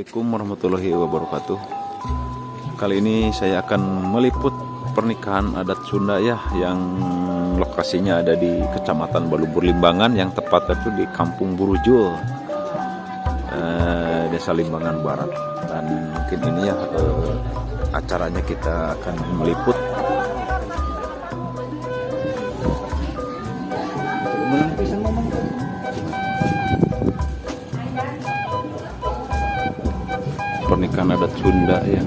Assalamualaikum warahmatullahi wabarakatuh. Kali ini saya akan meliput pernikahan adat Sunda ya, yang lokasinya ada di Kecamatan Balubur Limbangan, yang tepatnya itu di Kampung Burujul, Desa Limbangan Barat. Dan mungkin ini ya acaranya kita akan meliput. Pernikahan adat Sunda ya.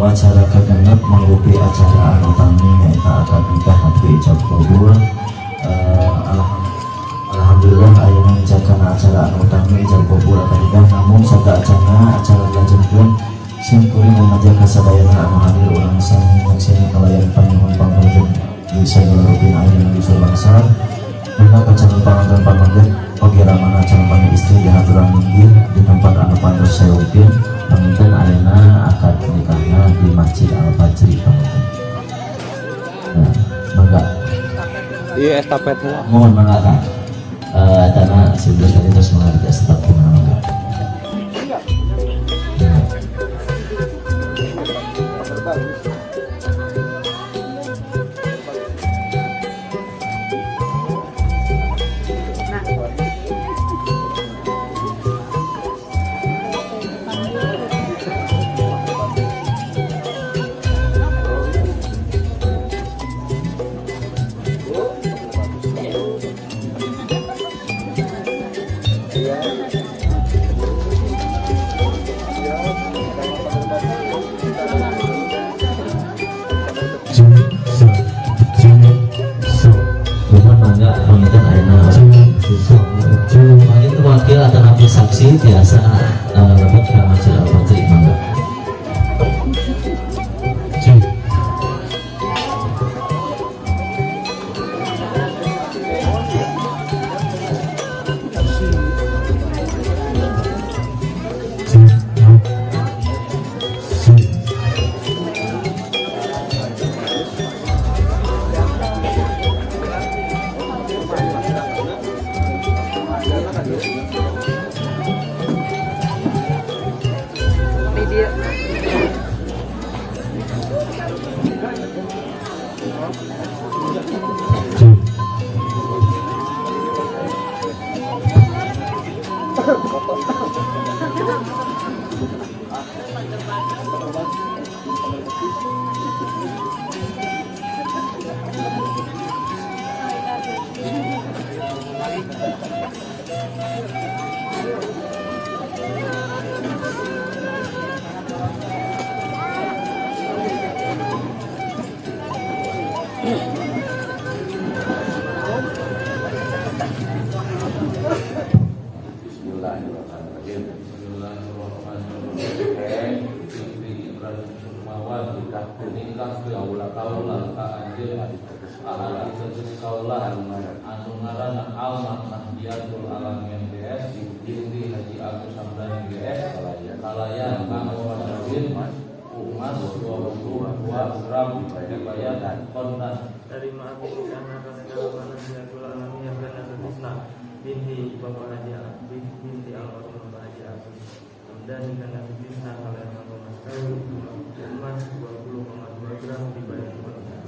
kanggo acara kagenep mangrupi acara anu utami, nyaeta akad nikah napi ijab kabul. Alhamdulillah ayeuna mencakan acara anu utami ijab kabul akad nikah, namun sateuacanna acara dilanjutkeun, sim kuring ngajak ka sadayana anu hadir urang sami nyakseni kalayan panyuhun pangkalujeng di sagala rupina aya dina bangsa. Mangga ka calon panganten pameget oge ramana calon panganten istri dihaturan minggih di tempat anu pantos sayogin. Panginten ayeuna akad nikahna di Masjid Al Fajri panginten. Nah, mangga. Iya, estafet lah. Mohon mangga Kak. Karena sebelum tadi terus mengerti estafet gimana, mangga. Mangga. Mohon mangga panginten ayeuna mangga wakil atau napi saksi biasa lebet ka Masjid Al Fajri, mangga. Bismillahirrahmanirrahim. Bismillahirrahmanirrahim. Fikri Ibrahim Sukmawan nikah kaula kaula ka anjeun adi teges kaula anu ngaranna Alma Nahdiatul Alamin GS binti Haji Agus Hamdani GS kalayan kanggo mas kawin emas 22 gram dibayar kontan. Terima aku karena segala Nahdiatul Alamin dan Sutisna binti Bapak Haji binti almarhum Bapak Haji Agus Hamdani karena Sutisna kalayan kanggo mas kawin emas 20,2 gram dibayar kontan.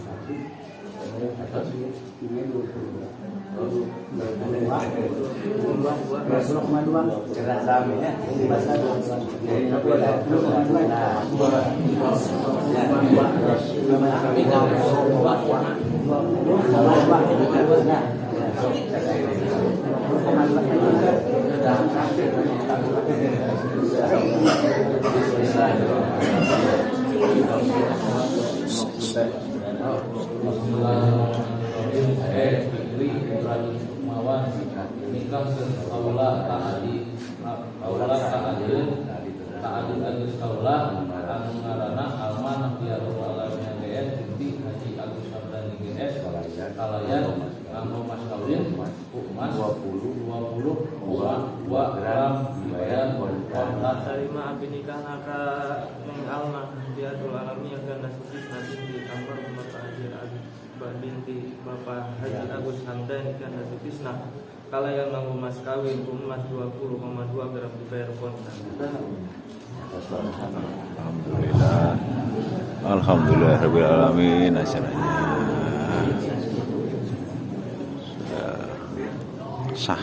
Bismillahirrahmanirrahim. Fikri Ibrahim Sukmawan nikah kaula ka adi kaula ka anjeun ka adi teges kaula anu ngaranna Alma Nahdiatul Alamin GS binti Haji Agus Hamdani GS kalayan kanggo mas kawin emas 22 gram dibayar kontan. Terima abdi nikah ka Neng Alma Nahdiatul Alamin dan Sutisna binti almarhum Bapak Haji Agus binti Bapak Haji Agus Hamdani dan Sutisna kalayan nganggo mas kawin emas 20,2 gram dibayar kontan. Alhamdulillah. Alhamdulillah rabbil alamin, acaranya sudah sah.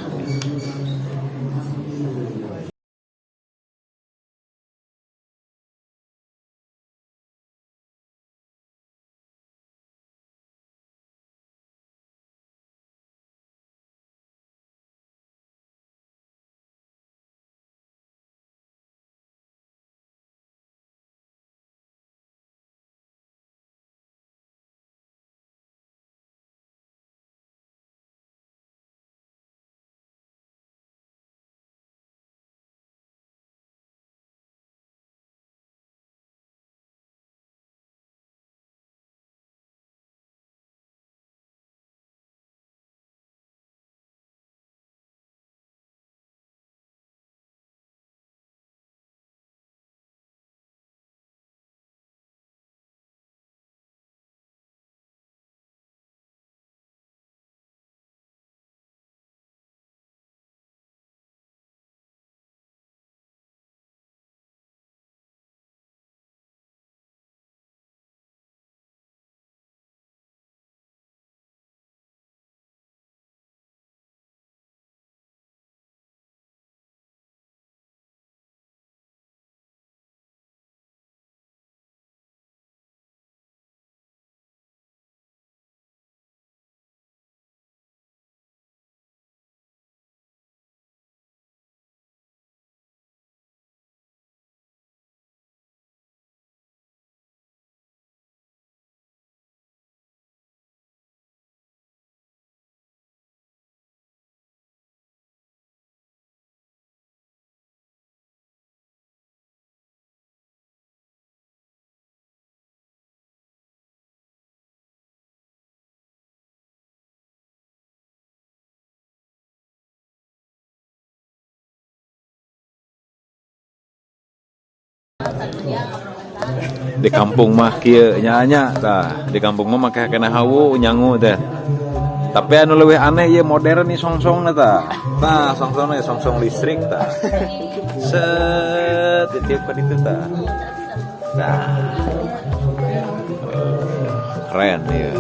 Di kampung mah kieu nya nya tah, di kampung mah make kena hawu nyangu teh. Tapi anu leuwih aneh ieu modern nih songsongna tah. Tah, songsongna songsong listrik tah. Set ditiup ka ditu tah. Tah. Keren ya.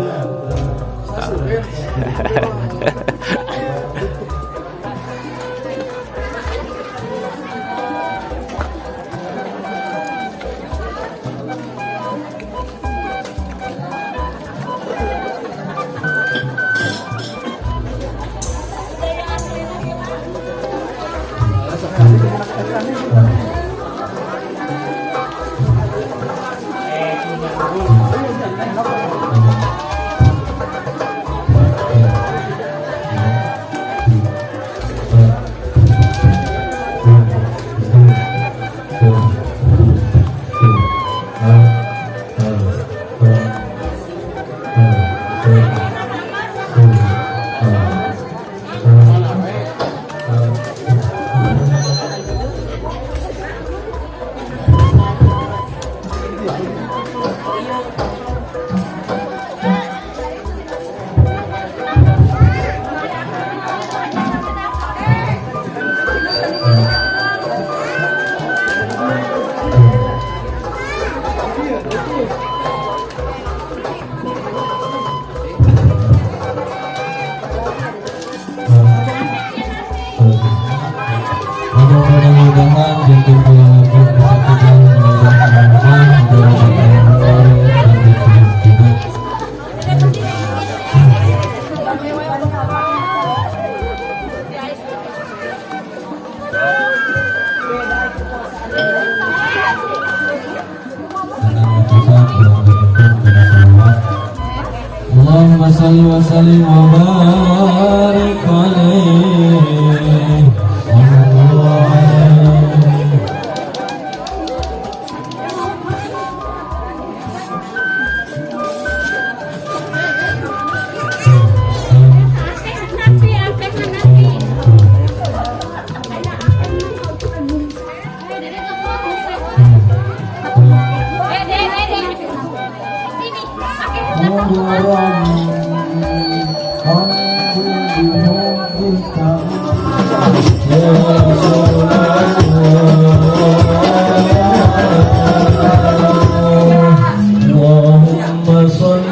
اللهم صل وسلم وبارك عليه.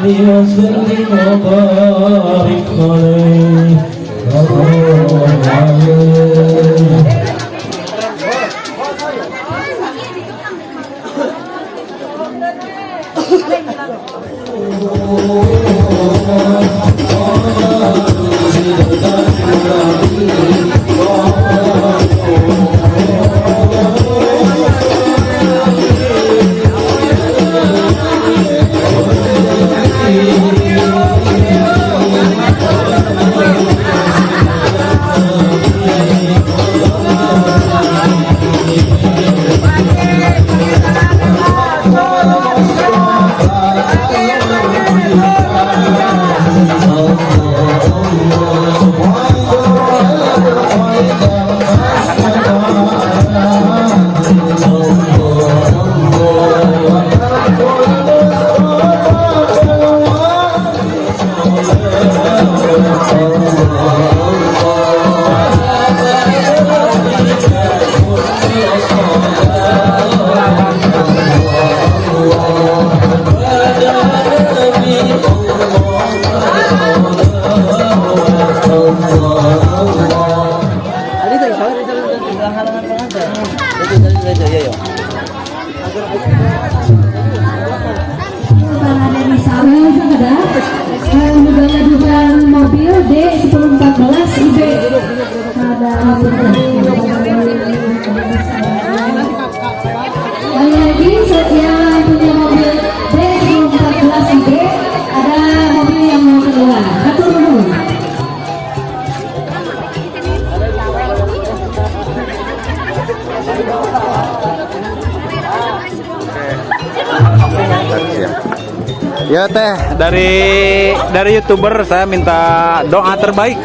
اللهم صل وسلم وبارك عليه. Mobil D1014 IB. Sekali lagi yang punya mobil D1014 IB, ada mobil yang mau keluar. Atur nuhun. Siap. Ya Teh, dari youtuber saya minta doa terbaik.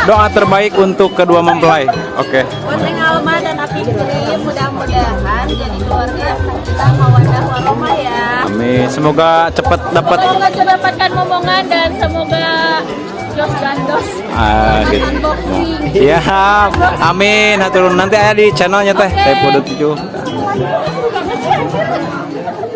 Doa terbaik untuk kedua mempelai. Oke. Buat Neng Alma dan Abi Krim, mudah-mudahan jadi keluarga yang sakinah, mawadah, warahmah ya. Amin. Semoga cepat dapat Semoga mendapatkan momongan dan semoga jos gandos. Ah, gitu. Unboxing. Siap. Amin. Hatur nuhun. Nanti ada di channelnya, Teh. Oke. Saya 7. Seru banget sih, anjir.